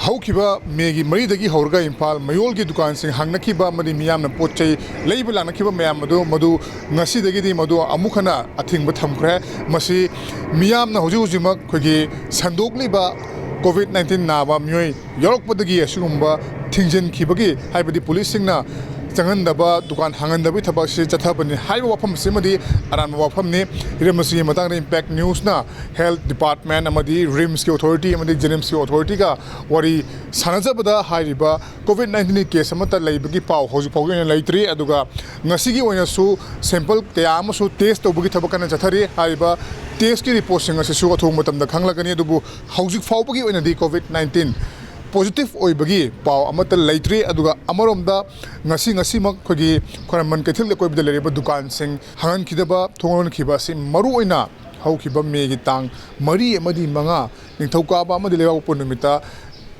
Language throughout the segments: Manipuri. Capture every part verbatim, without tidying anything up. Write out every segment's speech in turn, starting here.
ꯍꯧꯈꯤꯕ ꯃꯦꯒꯤ ꯃꯔꯤꯗꯒꯤ ꯍꯧꯔꯒ ꯏꯝꯐꯥꯜ ꯃꯌꯣꯜꯒꯤ ꯗꯨꯀꯥꯟꯁꯤꯡ ꯍꯥꯡꯅꯈꯤꯕ ꯑꯃꯗꯤ ꯃꯤꯌꯥꯝꯅ ꯄꯣꯠ ꯆꯩ ꯂꯩꯕ ꯂꯥꯛꯅꯈꯤꯕ ꯃꯌꯥꯝ ꯑꯗꯨ, ꯃꯗꯨ ꯉꯁꯤꯗꯒꯤꯗꯤ ꯃꯗꯨ ꯑꯃꯨꯛ ꯍꯟꯅ ꯑꯊꯤꯡꯕ ꯊꯝꯈ꯭ꯔꯦ꯫ ꯃꯁꯤ ꯃꯤꯌꯥꯝꯅ ꯍꯧꯖꯤꯛ ꯍꯧꯖꯤꯛꯃꯛ ꯑꯩꯈꯣꯏꯒꯤ ꯁꯟꯗꯣꯛꯂꯤꯕ ꯀꯣꯚꯤꯗ ꯅꯥꯏꯟꯇꯤꯟ ꯅꯥꯕ ꯃꯤꯑꯣꯏ ꯌꯥꯎꯔꯛꯄꯗꯒꯤ ꯑꯁꯤꯒꯨꯝꯕ ꯊꯤꯡꯖꯤꯟꯈꯤꯕꯒꯤ, ꯍꯥꯏꯕꯗꯤ ꯄꯨꯂꯤꯁꯁꯤꯡꯅ ꯆꯪꯍꯟꯗꯕ, ꯗꯨꯀꯥꯟ ꯍꯥꯡꯍꯟꯗꯕꯒꯤ ꯊꯕꯛꯁꯤ ꯆꯠꯊꯕꯅꯤ ꯍꯥꯏꯔꯤꯕ ꯋꯥꯐꯝꯁꯤꯃꯗꯤ ꯑꯔꯥꯟꯕ ꯋꯥꯐꯝꯅꯤ꯫ ꯍꯤꯔꯝ ꯑꯁꯤꯒꯤ ꯃꯇꯥꯡꯗ ꯏꯝꯄꯦꯛ ꯅ꯭ꯌꯨꯁꯅ ꯍꯦꯜꯊ ꯗꯤꯄꯥꯔꯠꯃꯦꯟ ꯑꯃꯗꯤ ꯔꯤꯝꯁꯀꯤ ꯑꯣꯊꯣꯔꯤꯇꯤ ꯑꯃꯗꯤ ꯖꯦꯅꯤꯝꯁꯀꯤ ꯑꯣꯊꯣꯔꯤꯇꯤꯒ ꯋꯥꯔꯤ ꯁꯥꯟꯅꯖꯕꯗ, ꯍꯥꯏꯔꯤꯕ ꯀꯣꯚꯤꯗ ꯅꯥꯏꯟꯇꯤꯟꯒꯤ ꯀꯦꯁ ꯑꯃꯠꯇ ꯂꯩꯕꯒꯤ ꯄꯥꯎ ꯍꯧꯖꯤꯛ ꯐꯥꯎꯒꯤ ꯑꯣꯏꯅ ꯂꯩꯇ꯭ꯔꯤ꯫ ꯑꯗꯨꯒ ꯉꯁꯤꯒꯤ ꯑꯣꯏꯅꯁꯨ ꯁꯦꯝꯄꯜ ꯀꯌꯥ ꯑꯃꯁꯨ ꯇꯦꯁ ꯇꯧꯕꯒꯤ ꯊꯕꯛ ꯀꯟꯅ ꯆꯠꯊꯔꯤ꯫ ꯍꯥꯏꯔꯤꯕ ꯇꯦꯁꯀꯤ ꯔꯤꯄꯣꯔꯠꯁꯤꯡ ꯑꯁꯤꯁꯨ ꯑꯊꯨꯕ ꯃꯇꯝꯗ ꯈꯪꯂꯛꯀꯅꯤ꯫ ꯑꯗꯨꯕꯨ ꯍꯧꯖꯤꯛ ꯐꯥꯎꯕꯒꯤ ꯑꯣꯏꯅꯗꯤ ꯀꯣꯚꯤꯗ ꯅꯥꯏꯟꯇꯤꯟ ꯄꯣꯖꯤꯇꯤꯚ ꯑꯣꯏꯕꯒꯤ ꯄꯥꯎ ꯑꯃꯠꯇ ꯂꯩꯇ꯭ꯔꯤ꯫ ꯑꯗꯨꯒ ꯑꯃꯔꯣꯝꯗ ꯉꯁꯤ, ꯉꯁꯤꯃꯛ ꯑꯩꯈꯣꯏꯒꯤ ꯈ꯭ꯋꯥꯏꯔꯝꯕꯟ ꯀꯩꯊꯦꯜ ꯑꯀꯣꯏꯕꯗ ꯂꯩꯔꯤꯕ ꯗꯨꯀꯥꯟꯁꯤꯡ ꯍꯥꯡꯍꯟꯈꯤꯗꯕ, ꯊꯣꯡ ꯂꯣꯟꯈꯤꯕ ꯑꯁꯤ ꯃꯔꯨꯑꯣꯏꯅ ꯍꯧꯈꯤꯕ ꯃꯦꯒꯤ ꯇꯥꯡ ꯃꯔꯤ ꯑꯃꯗꯤ ꯃꯉꯥ, ꯅꯤꯡꯊꯧꯀꯥꯕ ꯑꯃꯗꯤ ꯂꯩꯕꯥꯛꯄꯣꯛꯄ ꯅꯨꯃꯤꯠꯇ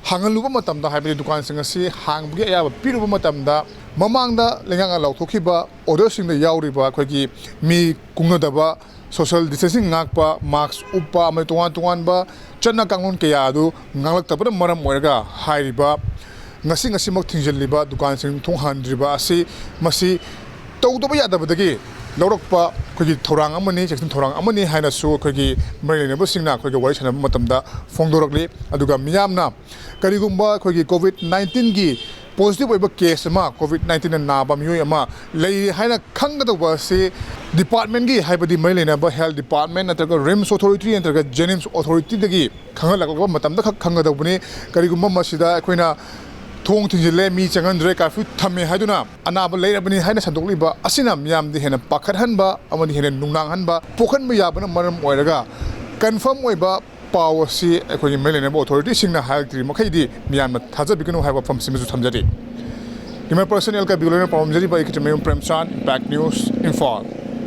ꯍꯥꯡꯍꯜꯂꯨꯕ ꯃꯇꯝꯗ, ꯍꯥꯏꯕꯗꯤ ꯗꯨꯀꯥꯟꯁꯤꯡ ꯑꯁꯤ ꯍꯥꯡꯕꯒꯤ ꯑꯌꯥꯕ ꯄꯤꯔꯨꯕ ꯃꯇꯝꯗ, ꯃꯃꯥꯡꯗ ꯂꯩꯉꯥꯛꯅ ꯂꯥꯎꯊꯣꯛꯈꯤꯕ ꯑꯣꯔꯗꯔꯁꯤꯡꯗ ꯌꯥꯎꯔꯤꯕ ꯑꯩꯈꯣꯏꯒꯤ ꯃꯤ ꯀꯨꯡꯅꯗꯕ, ꯁꯣꯁꯤꯌꯦꯜ ꯗꯤꯁꯇꯦꯟꯁꯤꯡ ꯉꯥꯛꯄ, ꯃꯥꯛꯁ ꯎꯞꯄ ꯑꯃꯗꯤ ꯇꯣꯉꯥꯟ ꯇꯣꯉꯥꯟꯕ ꯆꯠꯅ ꯀꯥꯡꯂꯣꯟ ꯀꯌꯥ ꯑꯗꯨ ꯉꯥꯡꯂꯛꯇꯕꯅ ꯃꯔꯝ ꯑꯣꯏꯔꯒ ꯍꯥꯏꯔꯤꯕ ꯉꯁꯤ, ꯉꯁꯤꯃꯛ ꯊꯤꯡꯖꯤꯜꯂꯤꯕ ꯗꯨꯀꯥꯟꯁꯤꯡ ꯊꯣꯡ ꯍꯥꯡꯗ꯭ꯔꯤꯕ ꯑꯁꯤ, ꯃꯁꯤ ꯇꯧꯗꯕ ꯌꯥꯗꯕꯗꯒꯤ ꯂꯧꯔꯛꯄ ꯑꯩꯈꯣꯏꯒꯤ ꯊꯧꯔꯥꯡ ꯑꯃꯅꯤ, ꯆꯦꯛꯁꯤꯟ ꯊꯧꯔꯥꯡ ꯑꯃꯅꯤ ꯍꯥꯏꯅꯁꯨ ꯑꯩꯈꯣꯏꯒꯤ ꯃꯔꯤ ꯂꯩꯅꯕꯁꯤꯡꯅ ꯑꯩꯈꯣꯏꯒ ꯋꯥꯔꯤ ꯁꯥꯟꯅꯕ ꯃꯇꯝꯗ ꯐꯣꯡꯗꯣꯔꯛꯂꯤ꯫ ꯑꯗꯨꯒ ꯃꯤꯌꯥꯝꯅ ꯀꯔꯤꯒꯨꯝꯕ ꯑꯩꯈꯣꯏꯒꯤ ꯀꯣꯚꯤꯗ ꯅꯥꯏꯟꯇꯤꯟꯒꯤ ꯄꯣꯖꯤꯇꯤꯚ ꯑꯣꯏꯕ ꯀꯦꯁ ꯑꯃ, ꯀꯣꯚꯤꯗ ꯅꯥꯏꯟꯇꯤꯟꯅ ꯅꯥꯕ ꯃꯤꯑꯣꯏ ꯑꯃ ꯂꯩꯔꯦ ꯍꯥꯏꯅ ꯈꯪꯒꯗꯧꯕ ꯑꯁꯤ ꯗꯤꯄꯥꯔꯠꯃꯦꯟꯒꯤ, ꯍꯥꯏꯕꯗꯤ ꯃꯔꯤ ꯂꯩꯅꯕ ꯍꯦꯜꯊ ꯗꯤꯄꯥꯔꯠꯃꯦꯟ ꯅꯠꯇ꯭ꯔꯒ ꯔꯤꯝꯁ ꯑꯣꯊꯣꯔꯤꯇꯤ ꯅꯠꯇ꯭ꯔꯒ ꯖꯦꯅꯤꯝꯁ ꯑꯣꯊꯣꯔꯤꯇꯤꯗꯒꯤ ꯈꯪꯍꯜꯂꯛꯄ ꯃꯇꯝꯗ ꯈꯛ ꯈꯪꯒꯗꯧꯕꯅꯤ꯫ ꯀꯔꯤꯒꯨꯝꯕ ꯃꯁꯤꯗ ꯑꯩꯈꯣꯏꯅ ꯊꯣꯡ ꯊꯤꯡꯖꯤꯜꯂꯦ, ꯃꯤ ꯆꯪꯍꯟꯗ꯭ꯔꯦ, ꯀꯥꯔꯐ꯭ꯌꯨ ꯊꯝꯃꯦ ꯍꯥꯏꯗꯨꯅ ꯑꯅꯥꯕ ꯂꯩꯔꯕꯅꯤ ꯍꯥꯏꯅ ꯁꯟꯗꯣꯛꯂꯤꯕ ꯑꯁꯤꯅ ꯃꯤꯌꯥꯝꯗ ꯍꯦꯟꯅ ꯄꯥꯈꯠꯍꯟꯕ ꯑꯃꯗꯤ ꯍꯦꯟꯅ ꯅꯨꯡꯅꯥꯡꯍꯟꯕ ꯄꯣꯛꯍꯟꯕ ꯌꯥꯕꯅ ꯃꯔꯝ ꯑꯣꯏꯔꯒ, ꯀꯟꯐꯥꯔꯝ ꯑꯣꯏꯕ ꯄꯥꯎ ꯑꯁꯤ ꯑꯩꯈꯣꯏꯒꯤ ꯃꯔꯤ ꯂꯩꯅꯕ ꯑꯣꯊꯣꯔꯤꯇꯤꯁꯤꯡꯅ ꯍꯥꯏꯔꯛꯇ꯭ꯔꯤ ꯃꯈꯩꯗꯤ ꯃꯤꯌꯥꯝꯅ ꯊꯥꯖꯕꯤꯒꯅꯨ ꯍꯥꯏꯕ ꯋꯥꯐꯝꯁꯤꯃꯁꯨ ꯊꯝꯖꯔꯤ꯫ ꯀꯦꯃꯦꯔꯥ ꯄꯔꯁꯟ ꯑꯦꯜ ꯀꯕꯤꯒ ꯂꯣꯏꯅꯅ ꯄꯥꯎꯗꯝꯖꯔꯤꯕ ꯑꯩ ꯈꯤꯇꯃꯌꯨꯝ ꯄ꯭ꯔꯦꯝꯆꯥꯟ, ꯏꯝꯄꯦꯛ ꯅ꯭ꯌꯨꯁ, ꯏꯝꯐꯥꯜ꯫